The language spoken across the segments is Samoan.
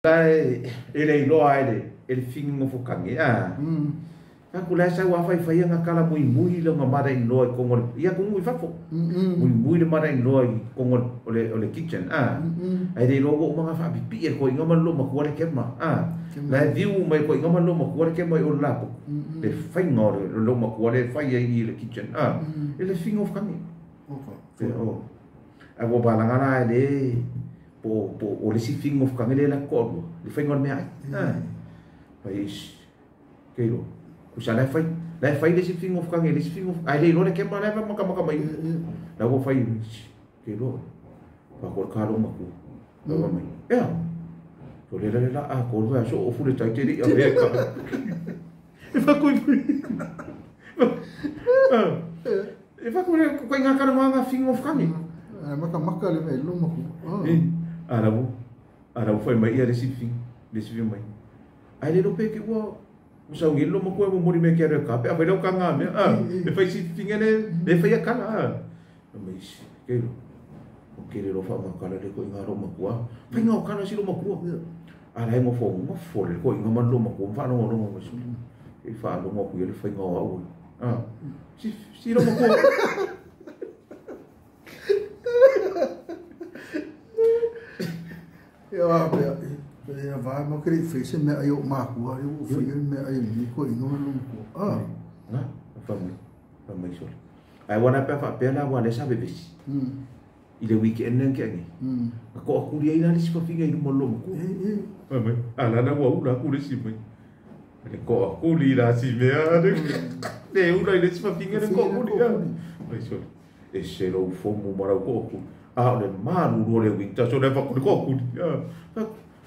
E le iloa ai e le figogofokage a. Aku la sau a fai fai nga kala muimui le nga mother in law i kongo ia kongo i fafo. Muimui le mother in law i kongo o le kitchen a. Ai le iloa ua uma nga faapipi'i e koiga ma le loomatua le kema a. La e viu mai koiga ma le loomatua le kema i o le lapuku. Le faiga o le loomatua le fai ai i le kitchen a. E le figogofokage. O. Ai ua palaga la e le po o le isi figogofokage le la toalua le faiga o le meaai. Fai ke iloa. Kusa la e fai le isi figogofokage le isi figogofokage. Ai le iloa le kema la e makamaka mai. La ua fai ke iloa. Pa ko le kalo maku. La ua mai. Ea. So le la la a ko le so o fule tai te li a ve ka. E fa kui. E fa ko le ko inga kana nga figogofokage. Makamaka le mea loma ku. Ara fai mai ia le si le si mai. Ai le lope ke ua sa ngi lo mo ko mo mori me ke re ka pe a fai lo ka nga me a e fai si finge le le fai kala a. Mai si ke lo. O ke le lo fa ma kala le ko inga ro makua. Fai nga kala si lo makua. Ara ngo fo ngo fo le ko inga man lo makua fa no no mo si. E fa lo mo ku le fai nga au. A. Si si lo makua. Ia pe ia va mo kri fe se me ayo ma ku ai o fe me ai ni ko ino lo ko. Ah. Na, fa mai. Fa mai so. Ai wana pe fa pe la wana sa bebesi. I le weekend nang ke ngi. Ko aku dia ina le si fa finga i mo lo mo. Fa mai. Ala na wa ula ku le si mai. Le ko aku li la si me a le. Le ula i le si fa finga le ko aku li. Mai so. E se lo fomu mara ko aku. A o le malu lo le winter so le fa ko ko aku.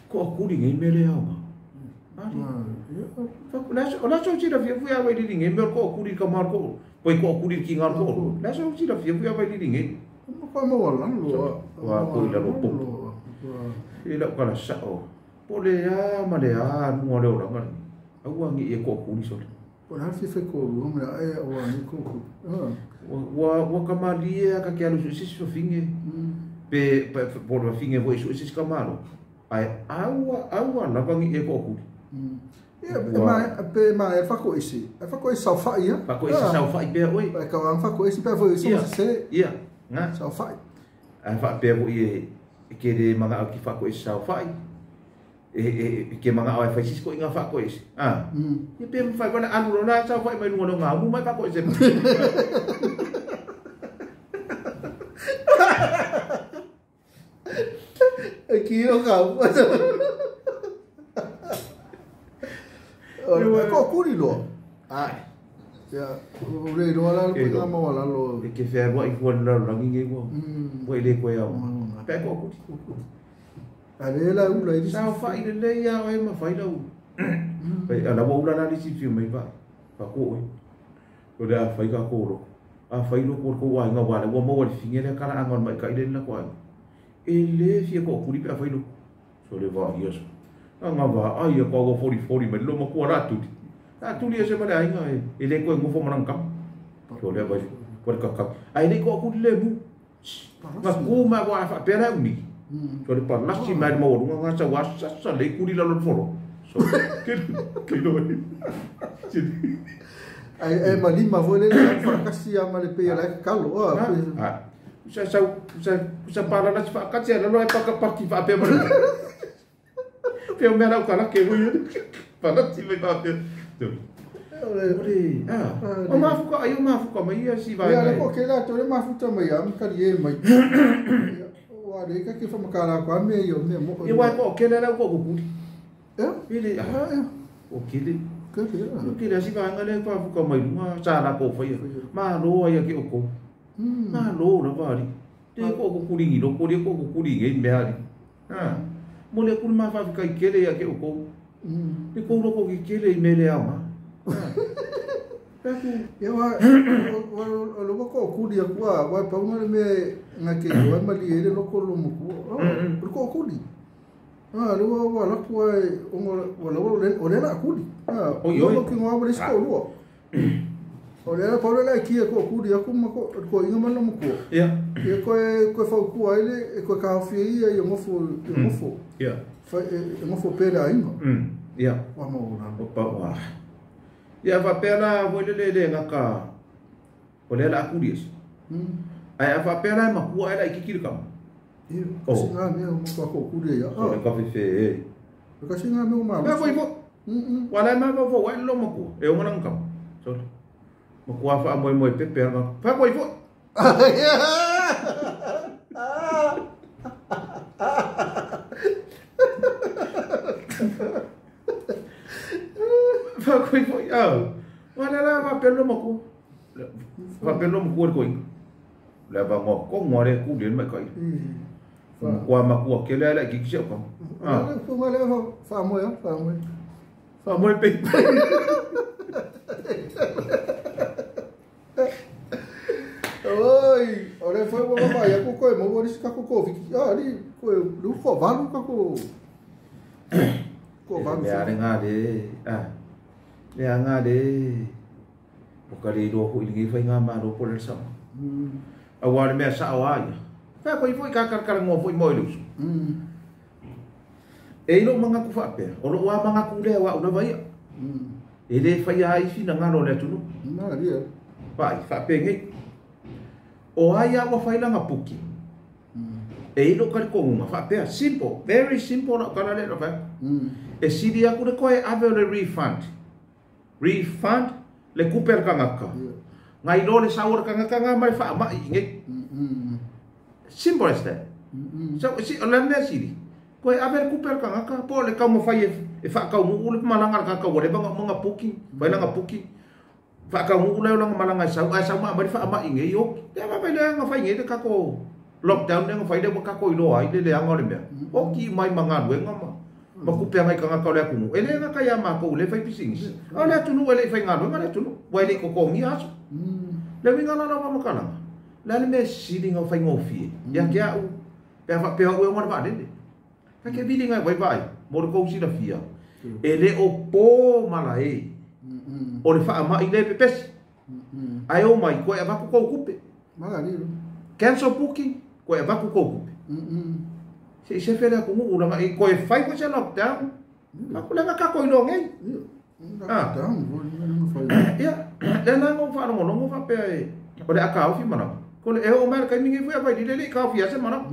Ko aku li ngi me le au. Ali. Fa la so la so si la fia fia wa li ngi me ko aku li ka mar ko. Poi ko aku li ki ngar ko. La so si la fia fia wa li ngi. Ma ko mo wala lo. Wa ko ila lo po. I la kala sa o. Po le a ma le a nu le ora ngari. Au ngi e ko aku li so. Po la fi fe ko lo me ai o ni ko ku. Wa wa ka mali e ka ke alu si si finge. Pe po le finge vo isu si ka malo. Ai aua aua lava ngi e ko aku. Ia ma pe ma e fa ko isi. E fa ko isi sau fa ia. Fa ko isi sau fa pe oi. E ka fa ko isi pe fo isi se. Ia. Nga. Sau fa. Ai fa pe vo i ke le manga au ki fa ko isi sau fa. E ke manga au e fai sis ko inga fa ko isi. Ah. Ia pe fa ko na alu lo na sau fa mai lunga nga mu mai fa ko isi. E ki o ka. O ko kuri lo. Ai. Ia o le lo la ko nga ma wala lo. E ke fea wa i fua la rangi nge wa. Wa i le koe au. Pe ko kuri. A le la ula i Sao fa i le le ia o e ma fai lau. Pai ala wa ula la li si fiu mai va. Fa ko oi. Ko le a fai ka ko lo. A fai lo ko ko wa inga wa le wa mo wa le finge le kala anga mai ka i le la ko ai. E le fia ko kuri pe a fai lo. So le va ia so. Anga va ai ko ko fori fori mai lo ma ko ra tu. A tu li se ma le ainga e le ko ngofo manang kam. So le vai ko ka ka. Ai le ko kuri le mu. Ma ku ma wa fa pe ra umi. So le pa lasi mai mo runga nga sa wa sa sa le kuri la lo foro. So ke ke lo. Ai e ma lima vo le fa kasi a ma le pe la kalo a. Sa sa sa sa para la fa ka tse lo e pa ka pa ki fa pe mo. Pe o me la kala ke wo yo. Pa la ti me pa pe. Ore ah. O ma fu ka ai o ma fu ka mai ia si vai. Ia le ko ke la to le ma fu ta mai am ka ye mai. Wa le ka ke fa makala ko me yo me mo. E wa ko ke la ko ko kuri. Eh? Ile ah. O ke le. Ke le. O ke le si vai ngale pa fu ka mai lunga sa la ko fai. Ma lo ai ke o ko. Ma lo la va ri. Te ko ko kuri ngi lo ko le ko ko kuri ngi me ari. Ah. Mo le kuri ma fa ka ke le ya ke o ko. Le ko lo ko ke ke le me le ama. Ia wa o lo ko kuri aku a wa pa una me nga ke wa ma li ele lo ko lo mo ku. O ko kuri. Ah lo wa la ku ai o wa lo le o le la kuri. Ah oi oi. Lo ki ngwa le sko lo. O le ala paule la kia ko kuri aku ma ko ko inga mana mo ko. Ia. Ia koe koe faukua ele e koe kaofi ia i ngofo. Ia. Fa e ngofo pele ainga. Ia. Wa mo la. Opa wa. Ia fa pela voi le le ngaka. O le ala kuri es. Ai fa pela ma kua ala ikiki ka. Ia. Ko singa me mo ko ko kuri ia. O le kafe fe. Ka singa me o ma. Me foi fo. Wala ma fo wa lo mo ko. E o ngana ka. So. Ma kua fa moi moi pepe ma. Fa koi fo. Fa koi fo ya. Wala la fa pelo mo ko. Fa pelo mo ko koi. La va ngo ko ngore ku den mai kai. Kua ma kua ke le la ki ki ko. Ah. Ko ma le fa moi fa moi. Fa moi pepe. Oi, ore foi o papai, a ko mo ori ka ko fiki. Ah, ali ko lu ko valu ka ko. Ko valu. Me are nga de. Ah. Le anga de. O ka le ro ho i fai nga ma ro po le sa. A wa me sa wa ia. Fa ko i foi ka ka ka ngo foi mo lu. E lo manga ku fa pe. O lo wa manga ku le wa una vai. E le fai ai fi na ngalo le tunu. Na ria. Vai fa pe ngi. O ai a ua whailanga puki. E ilo kari kongunga, whaapea, simple, very simple na ukana le whae. E siri aku le koe ave o le refund. Refund le kupe al kangaka. Ngai lo le saur kangaka ngā mai wha mai inge. Simple as that. So, si, o le mea siri. Koe ave le kupe al kangaka, po le kau mawhai e whaakau mu ule malanga al kangaka, wale mga puki, whailanga puki. Whakau ngula o langa malanga sau ai sau ma mari wha ma inge yo te va le nga whai nge ka ko lockdown nga whai le ka ko ilo ai le le anga le mea o ki mai manga we nga ma ma ku pe ngai ka nga ka le ku ele nga ka ya ma ko le whai pisingis o le tunu ele whai nga nga le tunu wai le ko ko ngi aso le winga la ma makala la le me sili nga whai ngofi ya ke au pe fa pe o nga va le ka ke bili nga wai vai mo ko si la fia ele o po mala e o le wha mai le pepesi. Ai o mai, koe avaku kou kupe. Cancel booking, koe avaku kou kupe. Se se fere aku ngu uranga, e koe whai koe se lockdown. Aku lenga kako i loa ngei. Lockdown, ia, le la ngau wha rongo longo wha pea e, o le aka au fi mana. Ko le e o mai kai mingi fui a whai, le le ka au fi ase mana.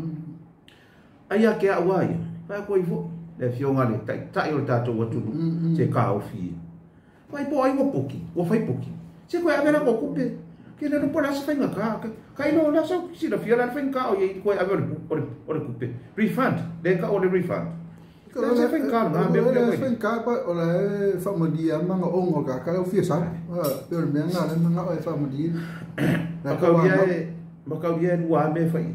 Ai a ke a ua ia, whai koe i fo, le fionga le tai tai o le tātou watunu, se ka au fi. Wai po ai wa puki, wa whai puki. Se koe avera ko kupe. Ke le po la se whainga ka. Ka ino la sa si la fia la whainga ka o ye koe avera o le kupe. Refund, le ka o le refund. Ka se whainga ka nga me o le whainga ka pa o le whamadia manga ongo ka ka o fia sa. Pe o mea nga le manga o e whamadia. Makau ia rua me whai.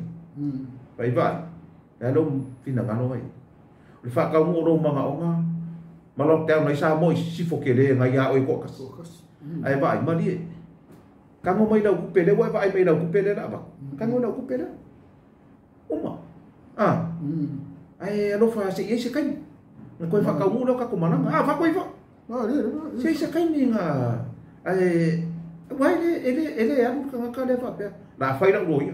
Whai vai. Le alo whina ngano ai. O le whakau ngo ro manga onga. Ma lockdown mai sa moi sifo ke le ngai a oi kokas. Ai vai mali. Kango mai lau kupe le wai vai mai lau kupe le la ba. Kango lau kupe le. Uma. Ah. Ai alofa se ye se kai. Na koi whakau mu ka ko mananga. Ah fa koi fa. Se se kai ni nga. Ai wai le ele ele alu ka ngaka le fa pe. La fai la ro ia.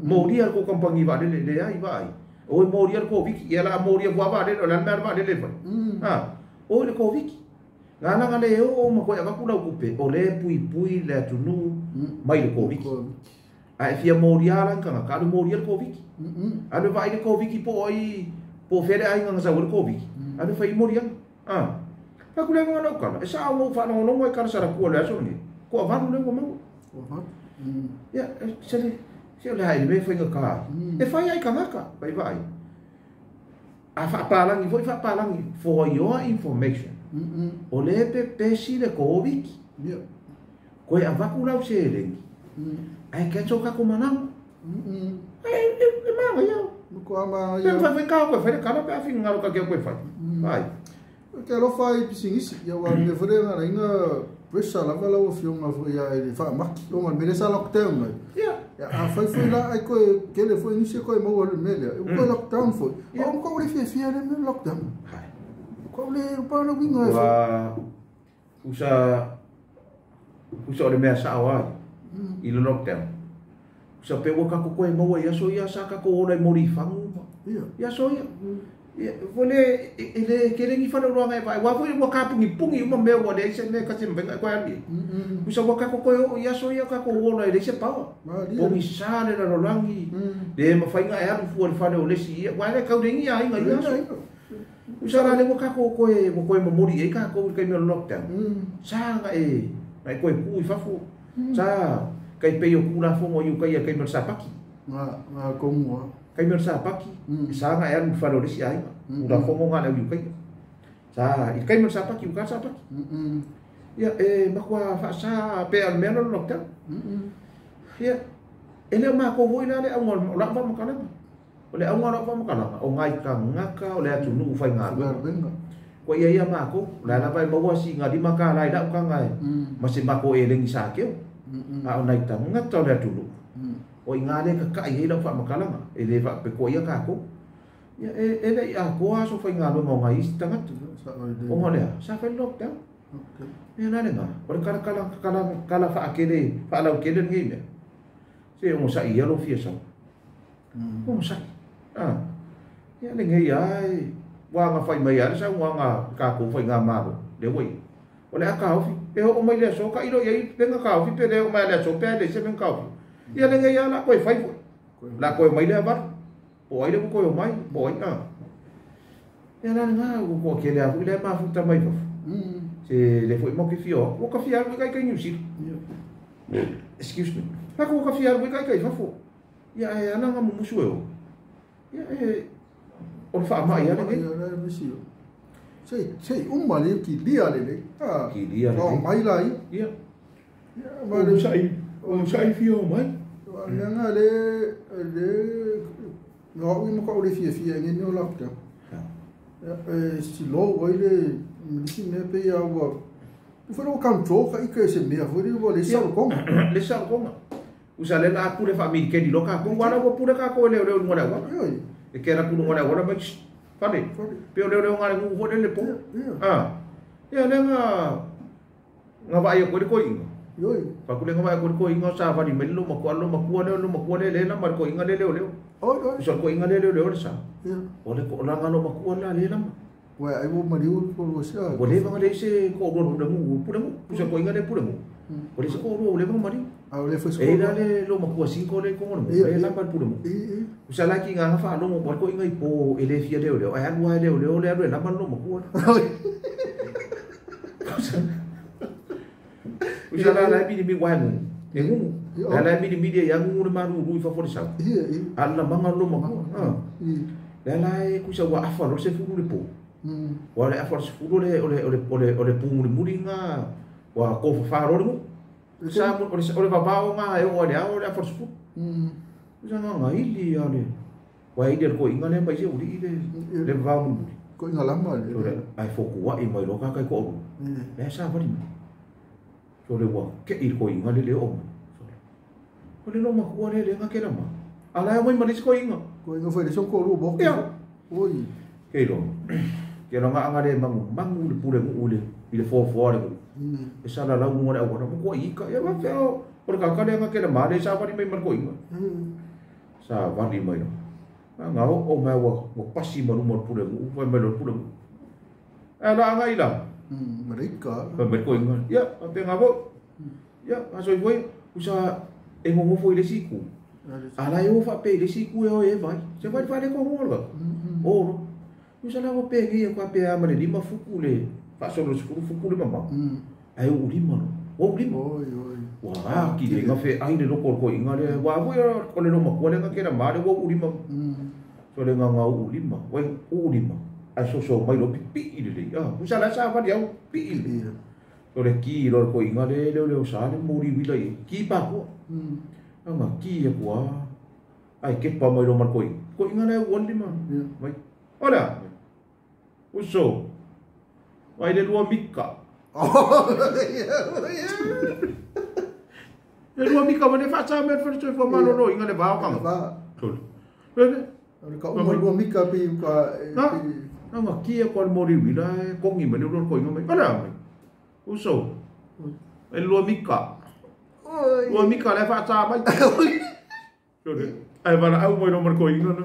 Moria ko kampangi va le le ai vai. Oi moria ko viki ia la moria wa va le la mer va le le fa. Ah. O le Koviki. Ngā nanga le o ma koe avaku lau kupe, o le pui pui le atunu mai le Koviki. A e fia mōria ala kanga, ka alu mōria le Koviki. Alu vai le Koviki po ai, po where ai nganga sau le Koviki. Alu whai mōria. Ah. Paku le ngā lau kana, e sa au ngau whanau longo e kana sara kua le aso nge. Ko avaru le ngau mau. Ia, se le, se le hai le me whai ngā kā. E whai ai kangaka, vai vai. A whaapalangi, foi whaapalangi, for your information. O le pepesi le Koviki. Koe avaku lau se elengi. Ai cancel ka ko mananga. Ai e manga ia. Ko ama ia. Pe whai ka koe whai kana pe awhi ngaro ka kia koe whai. Vai. Ke alofa i pisingisi, ia wa me whare ngā inga pressure lava lau fionga foi ia e whaamaki. O ngā mere sa lockdown mai. Ia. A whai foi la ai koe kele foi nisi koe maua le mele. E koe lockdown foi. O ko ure fia le me lockdown. Hai. Ko le pa le winga e foi. Usa Usa o le mea sa'o ai i le lockdown. Usa pe ua kako koe maua i aso ia sa kako ola i mori fangu ma. I aso ia. Ia vole ele kelengi fale roanga e vai. Wa foi ua ka pungi pungi uma mea ua le se me ka se mbenga koe ali. Usa ua kako koe o i aso ia kako ola i le se pawa. Pongi sa le lalolagi. Le mafainga e alu fua le fale o lesi ia. Wa le kaurengi a inga i aso. Usa la le ua kako koe ua koe momori e kako i kai mea lockdown. Sa nga e nai koe ku i fafu. Sa kai pe o kula fongo i ukai kai mea sapaki. Nga kongua. Kai mea sapaki. Sa nga e alu fale o lesi ainga. Kula fongo nga le ukai. Sa i kai mea sapaki uka sapaki. Ia e makua fa sa pe al mea lockdown. Ia e leo mako hoi la le au o lau whamakalanga. O le au ngā lau whamakalanga. O ngai ka ngaka o le atu nuu whai ngā rua. Ko ia ia mako, la la vai maua si ngā lima ka lai lau ka ngai. Ma se mako e lengi sa keo. A o nai tangata o le atu nuu. O i ngā le ka kai hei lau whamakalanga. E le wha pe ko ia kako. Ia e le i a koa so whai ngā rua ngā isi tangata. O ngā lea, sa whai lockdown. Ia nā le ngā. O le kala kala kala kala whaakele, whaalau kele ngai mea. Se o sa ia lo fia sa. O sa. Ah. Ia le ngai ai. Wa nga fai mai ala sa wa nga ka ko fai nga malo. Le wei. O le aka ofi. E ho mai le so ka ilo ia i penga ka ofi pe le o mai le so pe le se penga ka ofi. Ia le ngai ala ko fai fo. La ko mai le va. Po ai le ko o mai, po ai a. Ia la nga o ko ke le a le ma fu ta mai fo. Se le foi mo ke fio. O ka fia kai kai New Zealand. Excuse me. Pa ko ka fia kai kai fafo. Ia e ana nga mumusu e o. Ia e o fa mai ia le. Se se umma le ki lia le le. Ah. Ki lia le. O mai la i. Ia. Ia ma le sai. O sai fio mai. Le nga le le no u mo ka o le fia fia ni no lockdown. E si lo o le si me pe ia o Ufo no control ka ike se mea foi le sa konga. Le sa konga. Usa le la pule fa mi ke di loka ko wala ko pule ka ko le le ngona wa. E ke ra ku ngona wala ba fale. Pe le le ngare ngu ho le po. Ah. Ia le nga nga va yo ko ko inga. Yoi. Pa ku le nga va ko ko inga sa va ni me lo ma ko lo ma ko le lo ma ko le le la ma ko inga le le le. Oi oi. Usa ko inga le le le sa. O le ko la nga lo ma ko la le la. Wa ai wo mariu ko lo sa. O le va le se ko lo lo mu pule mu. Usa ko inga le pule mu. O le se ko lo le va mari. A o le foi E la le lo ma ko cinco le ko lo. E la pa pule mu. Usa la ki nga fa lo mo ko inga i po e le fia le le. Ai alu ai le le le le la ma lo ma ko. Usa la la mi mi wa mu. E mu. La la mi mi ya ngu le ma lu lu fa fo le sa. Alla manga lo ma ko. Ah. La la e ku sa wa afa lo se fu le po. Wa le afa se fu le o le o le o le pu le muri nga wa ko fa fa lo mu. Sa mo o le va o nga e o le o le afa se fu. Usa nga nga ili ya le. Wa ili ko inga le mai se uri le le va mu. Ko inga la ma le. Ai fo ku wa i mai lo ka kai ko. Le sa va ni. So le wa ke i ko inga le le o. O le lo ma ku le le nga ke la ma. Ala wa mai ko inga. Ko inga foi le so ko lu bo. Oi. Ke lo. Ke lo nga nga le mangu mangu le pule ngu le i le fo fo le. E sa la la ngu le o ko i ka ya va fe o ka ka le nga ke la ma le sa va ni mai ma ko inga. Sa va ni mai lo. Nga o mai wa o pasi ma lu mo pule ngu vai mai lo pule ngu. Ala nga ila. Marika. Va mai ko inga. Ya, pe nga bo. Ya, a so foi usa e ngongo foi le siku. Ala e o fa pe le siku e o e vai. Se vai vai le ko ngo lo. O. Usa la o pe ngi ko pe a ma le lima fuku le. Fa so lo fuku fuku le mama. Ai o lima lo. O lima. Oi oi. Wa ki le nga fe ai le lo ko ko inga le wa vo ko le lo ma ko le nga ke la ma le o lima. So le nga nga o lima. Wai o lima. Ai so so mai lo pi pi le le. Ah, usa la sa va dia pi le. So le ki lo ko inga le le le sa le muri wila i. Ki pa ko. Anga ki ya ko ai ke pa mai lo ma ko. Ko inga le o lima. Mai. Ora. Uso. Vai le lua mika. Le lua mika ma le fa sa me fa so fa ma lo lo inga le va ka. Va. Le. Ka uma lua mika pe ka. Anga ki ya ko mori wila ko ngi me lo ko inga mai. Ora. Uso. E lua mika. Lua mika le whaata mai. Ai wala au mai no mar ko inga no.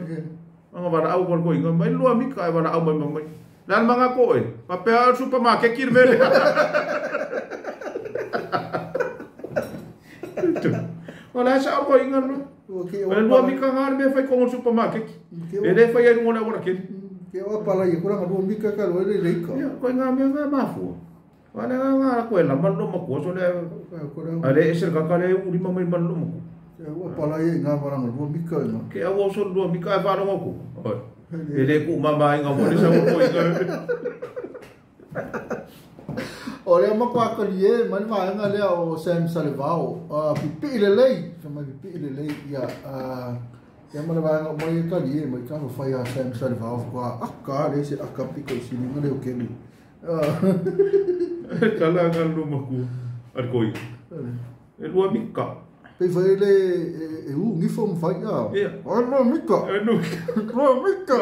Anga wala au mar ko inga mai lua mika ai wala au mai mai. Lan manga ko e. Papea supermarket ki mele. Wala sa ko inga no. Wala lua mika nga me fai ko supermarket. E le fai ai ngona wala ke. Ke o pala i kura lua mika ka lo le leika. Ia ko inga me nga mafu. Wala nga ko la malo mako so le. Ale ese ka ka le uri mai malo mako. Ua pala ia ngā maranga lua mika ina. Ke au so lua mika e wharongo ku. E le ku mama inga mo le sa mo inga. O lea makuakali e mai le vaega lea o Sam Salevao. Pipii lelei, fai mai pipii lelei ia ia ma le vaega o mai e kali e mai ka fai a Sam Salevao faatoa aka le se aka piko i siliga le o keli. Tala nga luma ku ar koi. E lua mika. Pe fai le e u ngifo mfai a. Ai lua mika. Lua mika.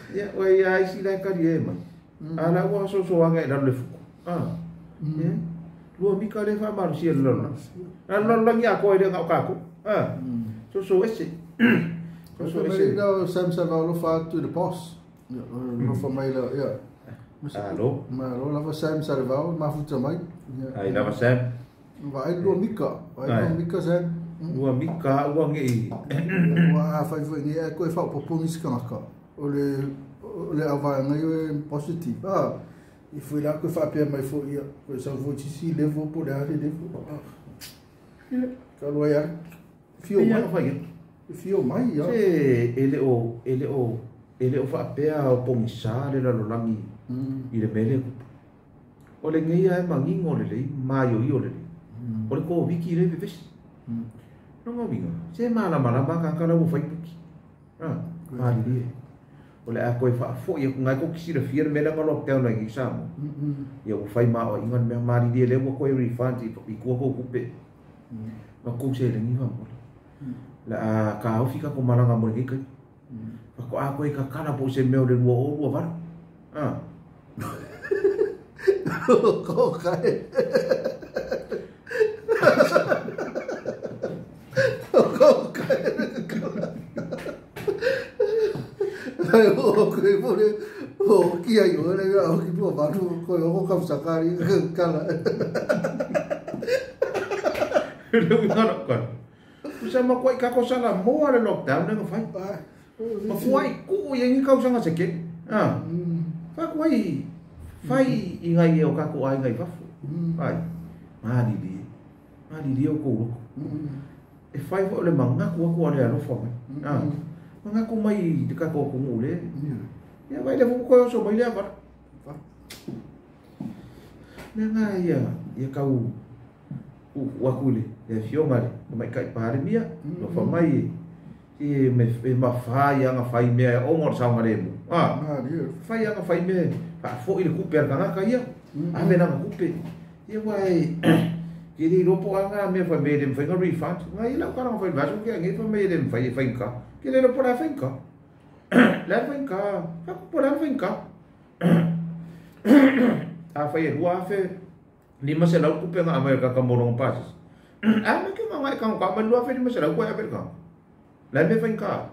Ia oi ai si la kari e mai. Ala ua so so anga e le fuku. Ah. Lua mika le fa maru si le lolo. Lolo langi a ko e le ngau kako. Ah. So so ese. So so ese. No Sam Salvao lo fa to the boss. Lo fa mai la ia. Alo. Ma lo lava Sam Salvao mafuta mai. Ai lava Sam. Vai lua mika. Vai lua mika Sam. Lua mika ua ngi. Ua fai foi ni e koe fa popongi skangaka. O le avaega e positive. Ah. I foi la koe faapea mai foi ia. Koe sau foi sisi level po le ale level. Ka loa ia. Fio mai. Fio mai ia. Se ele o faapea o pongisa le lalolagi i le mele kupu. O le ngeia e mangingo le lei, maio i o le lei. O le kō wiki le vevesi. No ngā winga, se malamalama ka kala ua whaipuki. Māriri e. O le a koe whaafoi aku ngai ko kisira fia le mele nga lockdown ai ki Samoa. Ia ua whai maa o inga mea māriri e le ua koe refund i kua kou kupe. Ma kou se lengi whamole. La a ka haufi ka ko malanga mo le kei kai. Whako a koe ka kala po se meo le lua o lua varu. Ko kai. Ko kai. Ai o koe pore o kia i o le o ki lua varu koe o ka sakari kala. Le ngana ka. Usa ma koe ka ko sala mo le lockdown le fai. Ma kuai ku i ngi kausanga se ke. Fa kuai fai i ngai e o kako ai ngai fafu. Ai. Mariri. Mariri o kou loko. E fai fo le mangaku aku ale alofa mai. Mangaku mai te kako ko ngule. Ia vai le fu ko so mai le avara. Me ngai ia ia kau u aku le le fionga le mai kai pare mia no fa mai e me ma fai anga fai mea o ngor sa ngare mu. Fai anga fai mea fa fo ile kupe anga ka ia. Ave na kupe. Ia wai ke ni ropo anga me fa me dem fai refund. Ngai la ka fai vaso ke ngai fa me dem fai fai ka. Ke le ropo la fai ka. La fai ka. Fa po la fai ka. A fai rua fe lima se lau kupe nga Amerika ka morong passes. A me ke ngai ka ka ma rua fe lima se lau ko Amerika. La me fai ka.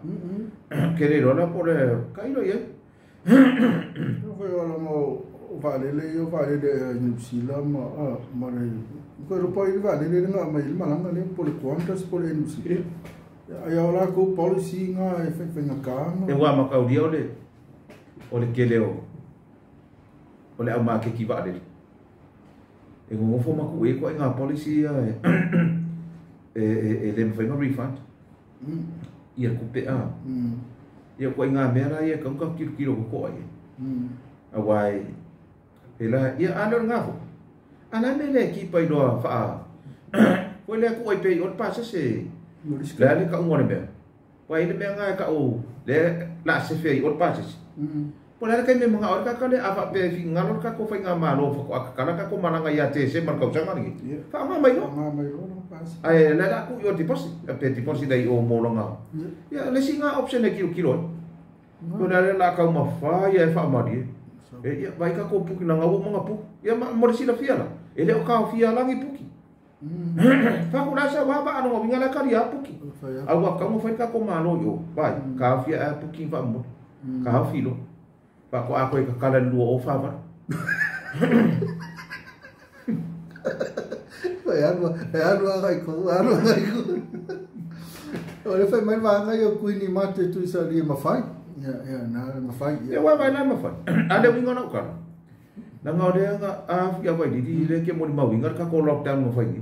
Ke le rola por ka ilo ye. No ko ala mo valele yo valele New Zealand ma ma le ko ro pa i valele nga mai malanga le po le Qantas po le New Zealand. Ai ala ko policy nga e fai fai nga ka. E wa makaulia o le kele o le au ma ke ki valele. E ngofo maku e ko nga policy e le fai nga refund. Ia kupe a. Ia ko nga mea la ia ka kilo kilo ko ai. A wai pela ia ano nga fo. Ana me le ki pai loa fa. Ko le ku ai pe o pa se se. Le le ka ngone mea. Wai le mea nga ka o le la se fe o pa se. Po le ka me mga o ka ka le ava pe fi ngalo ka ko fai nga malo fa ko akala ka ko malanga ia te se mar ka usanga ni. Fa nga mai no. Nga mai no pa se. Ai le la ku yo deposit pe deposit dai o molonga. Ia le singa option e kilo kilo. Ko le la ka ma fa ia fa mari. E ia vai ka ko puki na ngau mo ngapu. Ia ma mo le silafia la. E le o ka fia langi puki. Fa ku la sa wa ba ano winga la kari a puki. Fai A ua kau fai ka ko malo yo. Vai ka fia a puki fa mo. Ka filo. Fa ko a ko ka kala lua o fa va. E alu e alu a ko alu a ko. O le fai mai vanga yo kuini mate tu sa li mafai. Ya ya na mafai. Ia wa vai la mafai. A le winga na ka. Na ngau le nga a fia vai di le ke mo ni mawinga ka ko lockdown mo fai.